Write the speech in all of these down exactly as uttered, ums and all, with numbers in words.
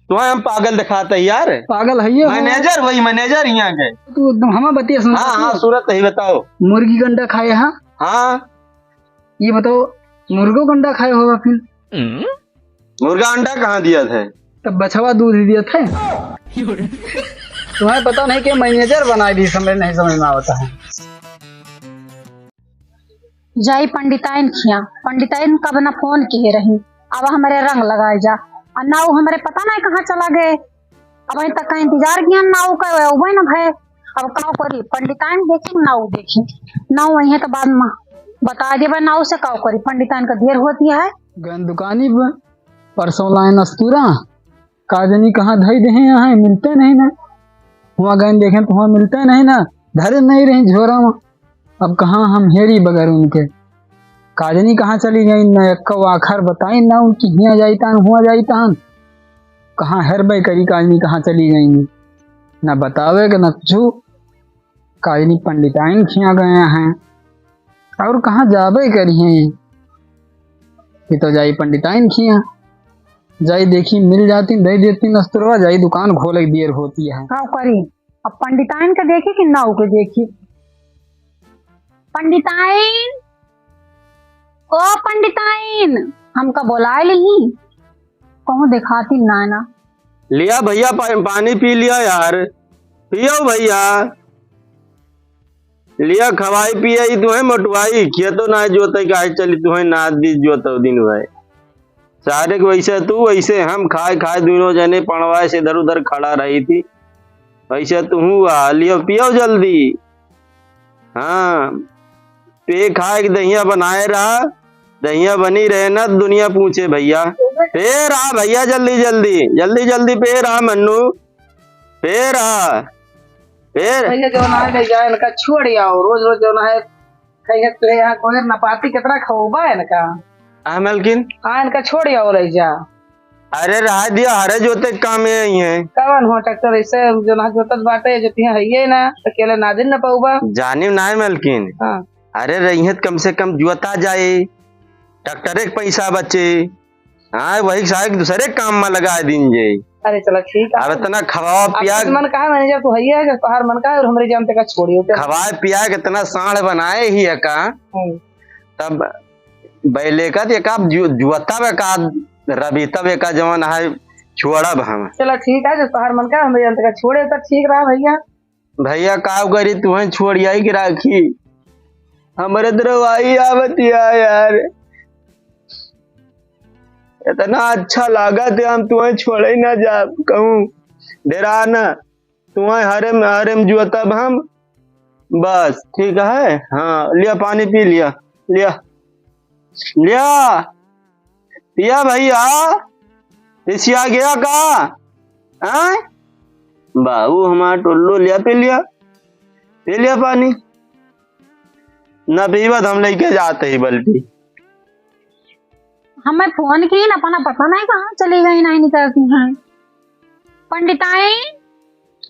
तुम्हें हम पागल दिखाते हैं यार। पागल है ये हो। मैनेजर, वही मैनेजर यहाँ के। तू एकदम हमा बतिया सुन। हाँ, हाँ, सूरत ही बताओ। मुर्गी का अंडा खाए, हाँ? हाँ। ये बताओ, मुर्गो का अंडा खाए होगा फिर? मुर्गा अंडा कहाँ दिया था? तब बछवा दूध दिया था। तुम्हें पता नहीं कि मैनेजर बनाए दी, समझ नहीं समझ में आवता है। जाई पंडिताइन खिया, पंडिताइन कब ना फोन किहे रही, अब हमरे रंग लगाए जा। और नाऊ हमरे पता नहीं कहाँ चला गए, अब अभी तक का इंतजार किया नाऊ का, अउबे न भए। अब काव करी, पंडिताइन देखी, नाऊ देखी, नाऊ वही तो बाद में बता देबे नाऊ से काव करी, पंडिताइन का देर होती है। गन दुकानी पर परसों लाइन अस्तूरा, का जनी कहाँ धई देहे हैं, मिलते नहीं ना। हुआ गए देखे तो हुआ मिलते नहीं ना, धरे नहीं रही झोरा में। अब कहाँ हम हेरी बगैर उनके, का जनी कहाँ चली गई, न एक्को आखर बताई, न उनकी हियाँ जाई तान, हुआ जाई तान। कहाँ हेरबे करी, का जनी कहाँ चली गई, न बतावे के, न कुछ। का जनी पंडिताइन खिया गए हैं, और कहाँ जाबे करी हैं। ये तो जाई पंडिताइन खिया। जाई देखी, मिल जाती, दे देती नस्तुरवा, जाई दुकान खोले की देर होती है। का करी? अब पंडिताइन के देखी कि नाऊ के देखी? पंडिताइन, ओ पंडिताइन, हमका बोलाए लिही, कहूँ देखाती ना ना। लिया भैया, पा-, पानी पी लिया यार, पियो भैया। लिया, खवाई पियाई तुहें मोटवाई, खेतो ना जोते काहे चली तुहें नाद बीज जोतो दिन भर। सारे के वैसे तू, वैसे हम, खाए खाए दुनो जने पड़वाए से इधर उधर खड़ा रही थी, वैसे तू आ लियो, पियो जल्दी। हाँ, पे खाए के दहिया बनाए रहा, दहिया बनी रहे ना दुनिया पूछे भैया। पे रहा भैया, जल्दी जल्दी, जल्दी जल्दी पे रहा मन्नू। फेर, हाँ, फेर। भैया, जौन है, ले जाए इनका, छोड़ आओ। रोज, रोज जौन है, कहिए, "तू यहाँ कोई नपाती कितना खौबा है इनका?" हाँ, मलकिन। हाँ, इनका छोड़ आओ, ले जा। अरे, रहा दिया, हरे जोते काम में आई हैं। कवन हो ट्रैक्टर, ऐसे जौन है, जोतत बाटे, जोतिया है ये ना, अकेले नादिन न पौबा। जानिम ना है, मलकिन। हाँ। अरे, रही है, कम से कम जोता जाए, ट्रैक्टरे के पैसा बचे। हाँ, वही साहब दूसरे काम में लगा दीन जे। अरे चला ठीक है। अब इतना खवावा अब पिया मन कहा मैनेजर तू हइये है, जब तोहार मन कहा और हमरे जान तक छोड़ियो के। खवाए पिया के इतना साँढ़ बनाए ही है का? हम्म। तब बैले का तो एक आप जु-, जुअता बे का रवि तब एक जवन है छोड़ब हम। चला ठीक है, जब तोहार मन कहा हमरे जान तक छोड़े तो ठीक रहा भैया। भैया, काव करी, तुहें छोड़ियाई के राखी? हमरे त रोवाई आवत या यार। इतना अच्छा लागत है, हम तुहें छोड़े ना जाब। कहूँ डेरा ना, तुहें हरे में, हरे में जुअतब हम। बस, ठीक है? हाँ, लिया पानी पी लिया, लिया, लिया। पिया भैया, रिसिया गया का? हैं? बाबू हमार टुल्लू लिया, पी लिया, पी लिया पानी। ना पीबा तो हम लेके जाते ही बल्टी। हमें फोन की ना, अपना पता नहीं कहाँ चली गई, नहीं निकलती हैं। पंडिताई,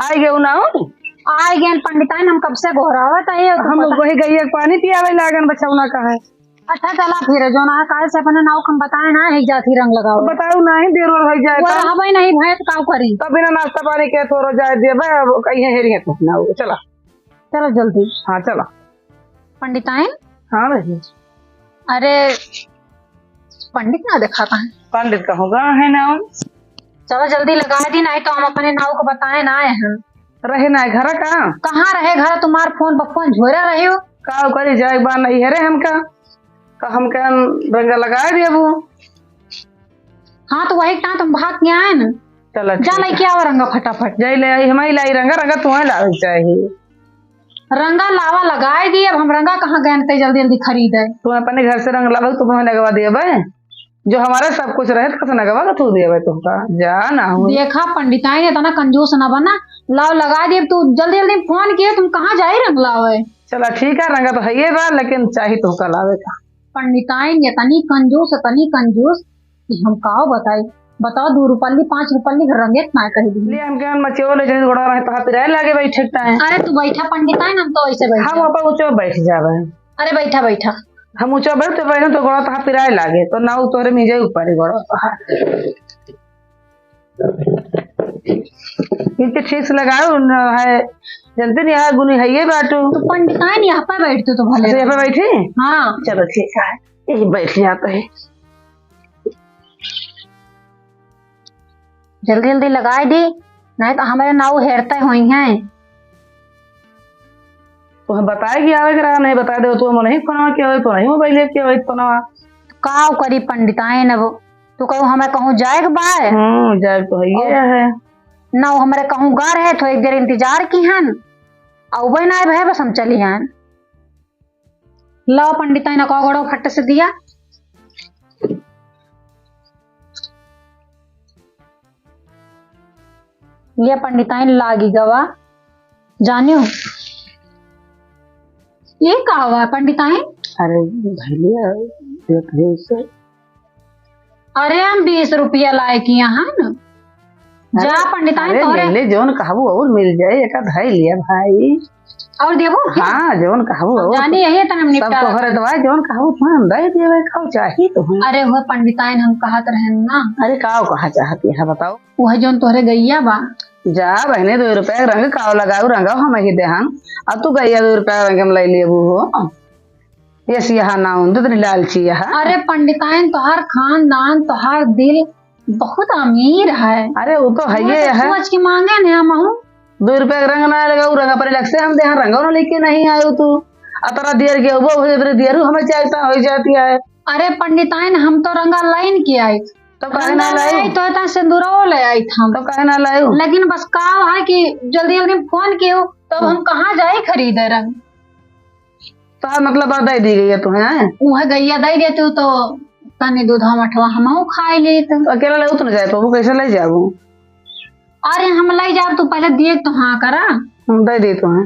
आई गयो ना हो? आई गए पंडिताइन, हम कब से गोहरावत है, हम तो पता वही गइया के पानी पियावे लागन बचौना का है। अच्छा चला फिर, जो ना काल से अपने नाव हम बताए ना, है जाती रंग लगाओ। बताओ ना, ही देर और हो जाए वो तो। रहबे नहीं भैंस काव करी। तब बिना नाश्ता पानी के थोड़ा जाए देबे, अब कहीं हेरी है तो ना हो, चला। चलो जल्दी। हाँ, चला। पंडिताइन? हाँ बहिनी। अरे, पंडित ना देखा कहाँ? पंडित कहूँ गा है ना। चलो जल्दी लगा दी, नहीं तो हम अपने नाव को बताए ना आए हैं। रहे ना घर का? कहाँ रहे घर? तुम्हार फोन पर फोन झोरा रहे हो। का करी जाए बा नहीं है रे हमका। का हमका रंगा लगाए देबू। हाँ तो वही कहाँ तुम भाग के आए ना। चला जा ठीक है। लेके आओ रंगा फटाफट। जाई ले आई, हम ही लाई रंगा, रंगा तुम्हें लावे चाहिए। रंगा लावा लगाए दी, अब हम रंगा कहाँ गए ते जल्दी जल्दी खरीदे। तू अपने घर से रंग लावा, तू कहाँ लगवा दिया बे? जो हमारा सब कुछ रहे, तो लगवा के तू दिया बे तुमका। जा ना हो। देखा पंडिताइन इतना कंजूस ना बना, लाव लगा दिए। तू जल्दी जल्दी फोन किए, तुम कहाँ जाई रंग लावे? चला ठीक है, रंगा तो है ये बा, लेकिन चाही तुमका लावे का। पंडिताइन इतनी कंजूस, इतनी कंजूस कि हम काव बताई। बताओ, दो रुपल्ली, पाँच रुपल्ली के रंगे ना कह दी। ले, हम केहन मचियो ले जनी गोड़वा रहे, तोहार पिराए लागे बैठे के टाइम। अरे, तू बैठा पंडिताइन, हम तो ऐसे बैठे। हम ऊपर ऊँचो बैठ जावे। अरे, बैठा, बैठा। हम ऊँचो बैठ तो बैठे तो गोड़वा तोहार पिराए लागे, तो ना उ तोहरे मीजे ऊपर ही गोड़वा तोहार। इनके ठीक से लगाओ न है, जनते नहीं है, गुनी है ये बाटू। तो पंडिताइन यहाँ पे बैठते तो भले अच्छा, यहाँ पे रहो। बैठी? हाँ। चलो ठीक है, यही बैठ जाता है। जल्दी जल्दी लगाए दी, नहीं तो हमारे नाऊ हेरते हुई हैं। तुहें बताए कि आवे के रहा, नहीं बताए दे, तू नहीं फोनवा के होई, तू नहीं मोबाइल के होई फोनवा। का करी पंडिताइन, अब तू कहू हमें कहूँ जाए के बाय? हम्म, जाए तो है ये और है। ना वो हमारे कहूँ गा रहे, थोड़ी देर इंतजार की हन, अउबे ना आए भए, बस हम चली हन। लाओ पंडिताइन, का गोड़ो फट से दिया। ये पंडिताइन लागी गवा, जानियो। ये का हुआ पंडिताइन? अरे भैया, देख रहे से। अरे हम बीस रुपया लाए किया है ना। जा अरे, पंडिताइन अरे तोहरे ले ले, जौन कहबू और मिल जाए, एक आध है लिया भाई। और देबो? हाँ, जौन कहबू हम और जानी यही तन हम सब निपटा तोहरे लेबो। दवाई, जौन कहबू तुम दे देवे, का चाही तुम। अरे हो पंडिताइन हम कहत रहन ना। अरे का कहा चाहती है बताओ? वह जौन तोहरे गैया बा। जा बहने, दो रुपया के रंग काव लगाऊ, रंगाओ हम ही देहन। अब तू गैया दो रुपया के रंग में ले लेबू हो। ये सियाहा ना उन, तो इतनी लालची है। अरे पंडिताइन, तोहार खानदान, तोहार दिल बहुत अमीर है। अरे वो तो है वो ये तो है। सोच के मांगे ने हम हूँ। दो रुपया के रंग ना लगाऊ, रंग पर अलग से हम देहन, रंगो ना लेके नहीं आयो तू। अतरा देर के वो हो, इतनी देर हमें चाहता हो जाती है। अरे पंडिताइन, हम तो रंगा लाइन के आई। तो काहे ना रंगा ले लायू? आई तो इतना सिंदूरो ले आई था। तो काहे ना लायू? लेकिन बस का है कि जल्दी जल्दी फोन कियो, तो अब हम कहाँ जाए खरीदे रंग? तो मतलब अब दे दी गई है तुम्हें, हैं? वह गैया दे देते हो तो तनी दूधवा मठवा हमहू खाए लेते। तो अकेला ले उतना जाए, तो वो कैसे ले जाबू? अरे हम ले जाब, तू पहले दिए तो हाँ करा। हम दे दी तुम्हें।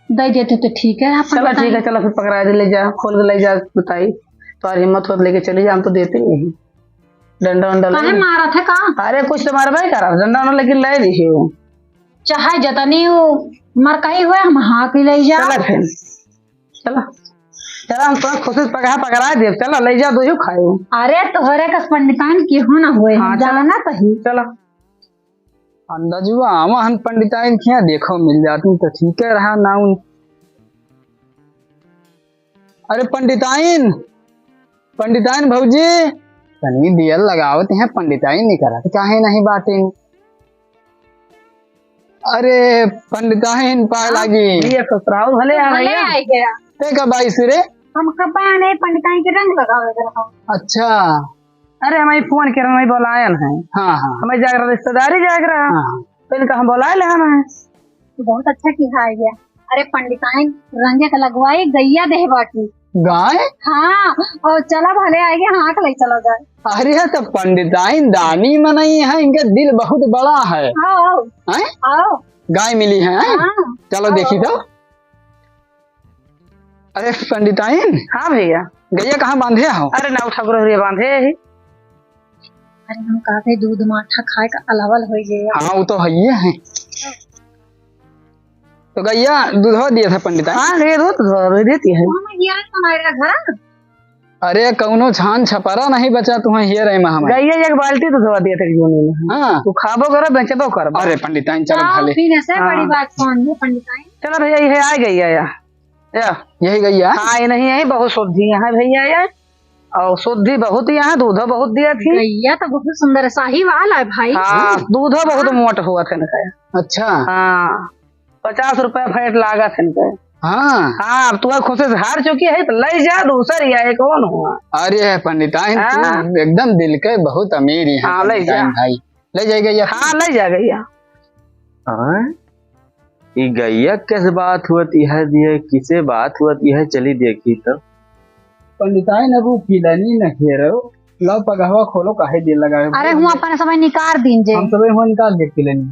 दे देते तो ठीक है, अपन चला ठीक बताई। है, चला फिर पकड़ा दे, ले जा, खोल के ले जा, बताई। तो यार हिम्मत होत लेके चली जा, हम तो देते नहीं। डंडा उंडा काहे ले। मारत है का? अरे कुछ तो मारबे करा, डंडा उंडा लेके ले रही हो। चाहे जतनी हो मरकई हुए, हम हाँक ही ले जा। चला फिर, चला, चला, हम तो खुशी से पकड़ा पकड़ा देब। चला ले जा, दो खाओ। अरे तोहरे कस पंडिताइन केहू ना हुए, हाँ, हम चला। जाना कहीं। चला। अंदाजुआ आवा हन पंडिताइन खिया, देखो मिल जाती तो ठीक है रहा नाउन। अरे पंडिताइन, पंडिताइन भौजी, तनी दियल लगावत हैं, पंडिताइन नहीं करत, काहे नहीं बाटिन? अरे पंडिताइन पाए हाँ, लागी। ये ससुराल भले आ भले गया। आ गया। ते कब आइस रे? हम कब आए नहीं, पंडिताइन के रंग लगावे के रहा। अच्छा। अरे, हमें फोन के रहे, हमें बुलायन है। हाँ, हाँ। हमें जागरा रिश्तेदारी जागरा। हाँ, हाँ। तो इनका हम बुलाए ले आना है। बहुत अच्छा किहा है ये। अरे, पंडिताइन, रंगे का लगवाई, गैया देह बाटी। गाय? हाँ, और चला भले आएगी, हाँक ले चला जाए। अरे, तो पंडिताइन दानी मनई है, इनका दिल बहुत बड़ा है। आओ, आओ। हैं? आओ। गाय मिली है, हैं? हाँ। चलो आओ, देखी आओ। तो। अरे पंडिताइन। हाँ भैया। गैया कहाँ बांधे हो? अरे ना उठा रे बांधे ही। अरे हम कहते दूध माठा खाए का अलवल हो गया। हाँ, वो तो है ही है। तो गैया दूधवा दिया था पंडिताइन। हाँ, गैया दूध तो देती है। हम गैया तुम्हारे घर। अरे कौनो छान छपरा नहीं बचा तुम्हें हियर है महामारी। गैया एक बाल्टी दूधवा दिया था जूनी में। हाँ। तू खाबो करो, बेचबो करो। अरे पंडिताइन चलो आओ, भले। फिर ऐसे हाँ। बड़ी बात कौन है पंडिताइन? चलो भैया, ये आ गई है या। या। यही गैया? हाँ, ये नहीं है, बहुत शुद्धि यहाँ भैया ये। और शुद्धि बहुत यहाँ, दूधो बहुत दिया थी। गैया तो बहुत सुंदर साहीवाल है भाई। हाँ, हम्म। दूधो बहुत हाँ। मोट हुआ था इनका। अच्छा। हाँ, पचास रुपया फैट लागा था इनका। हाँ। हाँ, अब तुम्हारे खुशी से हार चुकी है तो ले जा दूसर या एक और हुआ। अरे पंडिताइन, तू हाँ। एकदम दिल के बहुत अमीर है हाँ, ले पंडिताइन जा। भाई। ले जाए गैया। हाँ, ले जा गैया। हाँ? ई गैया किस बात हुआ, तिहा दिया, किसे बात हुआ, तिहा चली देखी तो। पंडिताइन, अब वो किलनी न हेरो, लाओ पगहवा खोलो, काहे दिल लगाए हो? अरे, हुआ अपन समय निकाल दीन जे। हम सबे हुआ निकाल दे किलनी।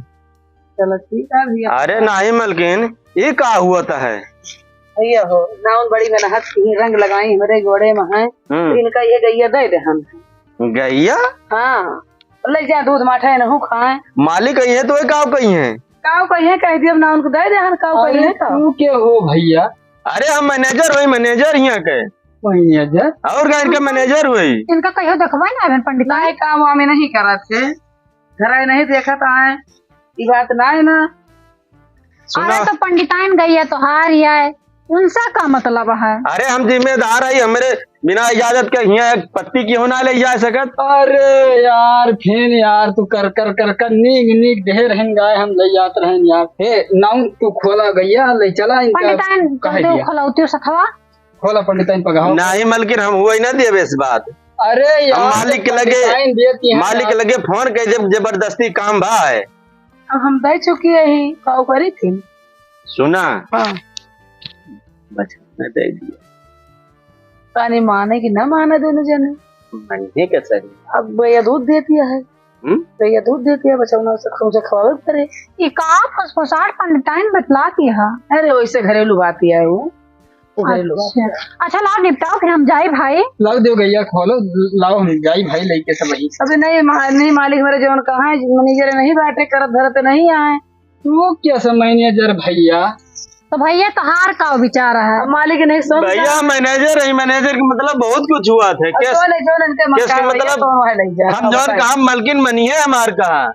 चलो, ठीक है भैया। अरे, नहीं मलकिन, ई का हुआ था है? भैया हो, नाउन बड़ी मेहनत की, रंग लगाई हमरे गोड़े में है, हम्म। तो इनका ये गैया दे दे हम। गैया? हाँ। ले जा दूध माठा, इनहू खाए। मालिक आई है तो ये काव कही है? काव कही है, कह दिया ना उनको दे दे हन, काव कही अरे है तो। तू के हो भैया? अरे हम मैनेजर होई, मैनेजर यहाँ के। मैनेजर? और का इनका मैनेजर होई? इनका कहियो देखवाई ना रहन पंडित। नहीं, काम वाम नहीं करत के। घर आए नहीं देखत आए। ई बात ना है ना। सुना। अरे तो पंडिताइन गइया तोहार ही है, उनसे का मतलब है? अरे हम जिम्मेदार है, हमरे बिना इजाजत के हियाँ एक पत्ती केहू ना लइ जाए सकत। अरे यार, फिर यार तू कर कर कर कर नीक नीक ढेर हन गाय हम लइ जात रहन यार। हे नाउन, तू खोला गइया, लइ चला इनका। पंडिताइन कह तू दिया। खोलौती सखवा। खोला पंडिताइन पगहा। नहीं मलकिन, हम हुआ ही ना देबे इस बात। अरे हम यार, मालिक के लगे, पंडिताइन देती हैं मालिक के यार। लगे फोन कइ देब, जबरदस्ती काम बा है। अब हम दे चुकी है ही, का करी थी? सुना। हाँ। बचपन में दे दिया। तानी माने कि ना माने दोनों जने? मानिए का सही। अब भैया दूध देती है। हम्म? भैया दूध देती है, बचौना से, उसे खवावे के पड़े। ये का फुसफुसाहट पंडिताइन बतला की है? अरे वैसे घरेलू बात ही है वो। वो घरेलू बात अच्छा। है। अच्छा, लाओ निपटाओ, फिर हम जाई भाई। लाओ देव गैया, खोलो, लाओ हम जाई भाई लेके सब वही। अबे नहीं, मा-, नहीं मालिक मेरे जवन कहाँ है, मैनेजर नहीं बैठे, करत धरत नहीं आए। वो क्या सब मैनेजर भैया? तो भैया तोहार का विचार है? अब मालिक नहीं सुन भैया, मैनेजर है, मैनेजर के मतलब बहुत कुछ हुआ थे। अब केस, जो नहीं, जो नहीं, इनके केस के मकान भैया, मतलब तो वहाँ ले जा, हम अब जौन बताइए। काम मलकिन मनी है हमार कहा।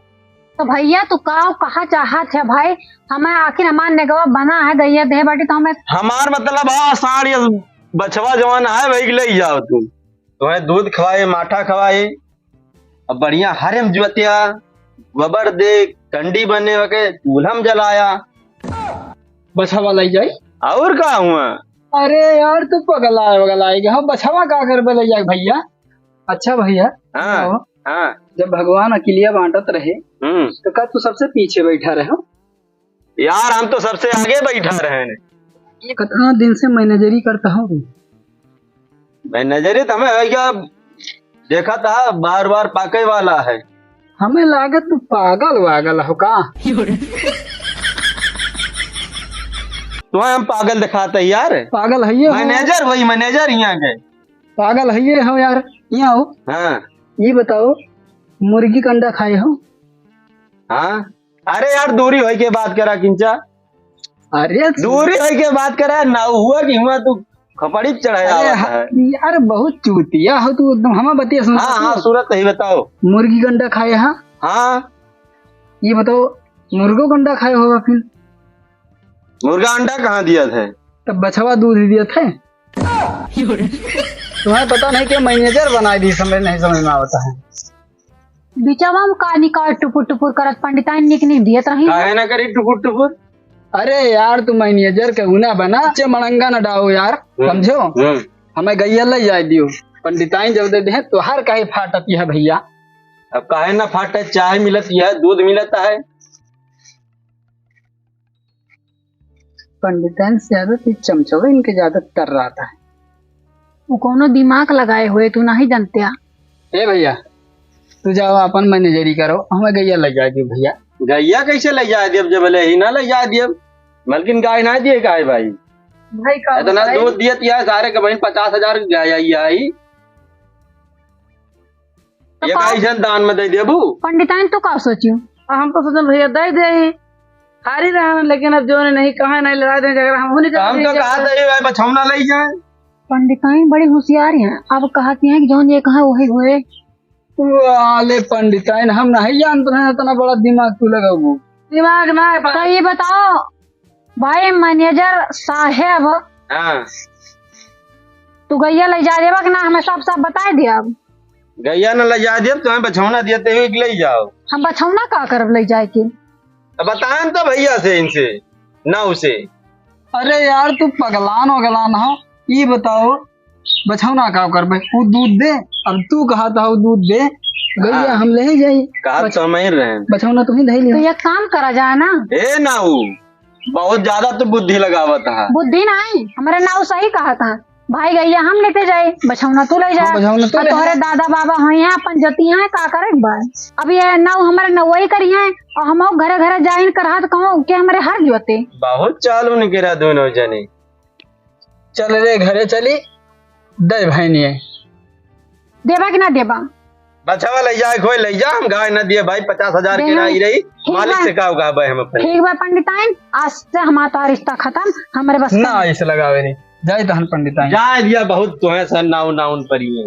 तो भैया तू का कहा चाहत है भाई? हमें आखिर हमार नेगवा बना है, गैया देह बाटी तो हमें हमार मतलब है साढ़ या बछवा जवान है, वही के ले जाओ तू। तुम्हें दूध खवाए, माठा खवाए, अब बढ़िया हरे में जुअतिया, गोबर दे, कंडी बने वके, चूल्हा में जलाया। बछवा लइ जाई? और का हुआ? अरे यार, तू पगला है, पगला है। हाँ, बछवा का करबे लइ जाए भैया? अच्छा भैया, हाँ, बताओ, हाँ। जब भगवान अकेलिया बांटत रहे, हम्म। तो का तू सबसे पीछे बैठा रहे हो? यार, हम तो सबसे आगे बैठा रहे हैं। ये कितना दिन से मैनेजरी करता हूँ? मैनेजरी तो हमें है क्या, देखा था, बार बार पाके वाला है। हमें लागत तू पागल वागल हो का? तुम्हें हम पागल दिखाते यार। पागल है ये हो। मैनेजर, वही मैनेजर यहाँ के। पागल है ये हो यार, यहाँ हो। हाँ। ये बताओ, मुर्गी का अंडा खाए हो? हाँ। अरे यार, दूरी होई के बात करा किंचा। अरे दूरी होई के बात करा, ना हुआ कि हुआ तू खपड़ी चढ़ाया अरे हुआ हा-, है। यार बहुत चूतिया हो तू एकदम। हमार बतिया सुन हाँ, सकते हाँ, हो? सूरत ही बताओ। मुर्गी का अंडा खाए हाँ? हाँ। ये बताओ, मुर्गो का अंडा खाए होगा फिर? मुर्गा अंडा कहाँ दिया था? तब बछवा दूध दिया था। तुम्हें पता नहीं कि मैनेजर बनाए दी, समझ नहीं समझ में आवता है। बिचवा में का निकाल टुपुर टुपुर करत पंडिताइन निक निक दियत रही। काहे ना करी टुपुर टुपुर? अरे यार, तू मैनेजर के उना बना, चे मड़ंगा न डाओ यार, हम्म। समझो? हम्म। हमें गैया ले जाए दियो। पंडिताइन जब दे दे, तोहार काहे फाटत यह भैया? अब काहे ना फाटे, चाय मिलत यह, दूध मिलत है। पंडितन से ज्यादा तो चमचवा इनके ज्यादा तर रहा था। वो कौनो दिमाग लगाए हुए, तू नहीं जानते आ? ए भैया, तू जाओ अपन मैनेजरी करो, हमें गैया ले जाए दियो भैया। गैया कैसे ले जाए दियो, जब ले ही ना ले जाए दियो, मलकिन गाय ना दिए गाय भाई। भाई का इतना बताई? दूध दियत यह सारे के बहन पचास हजार गाय आई आई। तो ये का भाई जन दान में दे देबू? पंडिताइन तो का सोचियो? आ, हम तो सोचन भैया दे दे ही। हारी रहन, लेकिन अब जो नहीं कहा नहीं लड़ा दे झगड़ा हम होने तो हम तो कहा था ये भाई बछौना ले जाए। पंडिताइन बड़ी होशियार हैं, अब कहती हैं कि जौन ये कहा वही हुए। वाले पंडिताइन हम नहीं जानते हैं इतना बड़ा दिमाग तू लगाबू। दिमाग ना है तो ये बताओ, भाई मैनेजर साहेब, हाँ। तू गैया ले जा देबा कि ना, हमें साफ साफ बताए दिया। गैया न ले जा देब, तुम्हें बछौना दिया ते ले जाओ। हम बछौना का करब ले जाए के? अब बताएं तो भैया से, इनसे, ना उसे। अरे यार, तू पगलान वगलान हो, ई बताओ, बछौना का करबे? ऊ दूध दे, अब तू कहा था ऊ दूध दे, गैया हाँ। हम ले ही जाई। कहा बछ-, तो हम ही रहे। बछौना तू ही धई लियो। तो एक काम करा जाए ना। ए ना ऊ, बहुत ज्यादा तू बुद्धि लगावत है। बुद्धि नहीं, हमारा नाऊ सही कहा था। भाई गैया हम लेते जाए, बछौना तू ले जा। हाँ, बछौना तू और ले तोहरे जा। दादा बाबा हो यहाँ अपन जती हैं, का करे के बा? अब ये नाऊ हमारे नौवई करी हैं और हम घरे घरे जाइन करहा तो कहूँ के हमारे हर जोते। बहुत चालू निकरा दोनों जने। चल रे घरे चली, दे भैनिए। देबा कि ना देबा? बछवा ले जाए, कोई ले जा, हम गाय ना दिए भाई, पचास हजार के देना। ना ही रही, ठीक मालिक बा। से का होगा भाई हम अपने। ठीक बा पंडिताइन, आज से हमारा तो रिश्ता खत्म, हमारे बस ना का। ऐसे लगावे रे, जाए तहन पंडिताइन। जाए दिया बहुत तो है सर, नाउन नाउन परी है।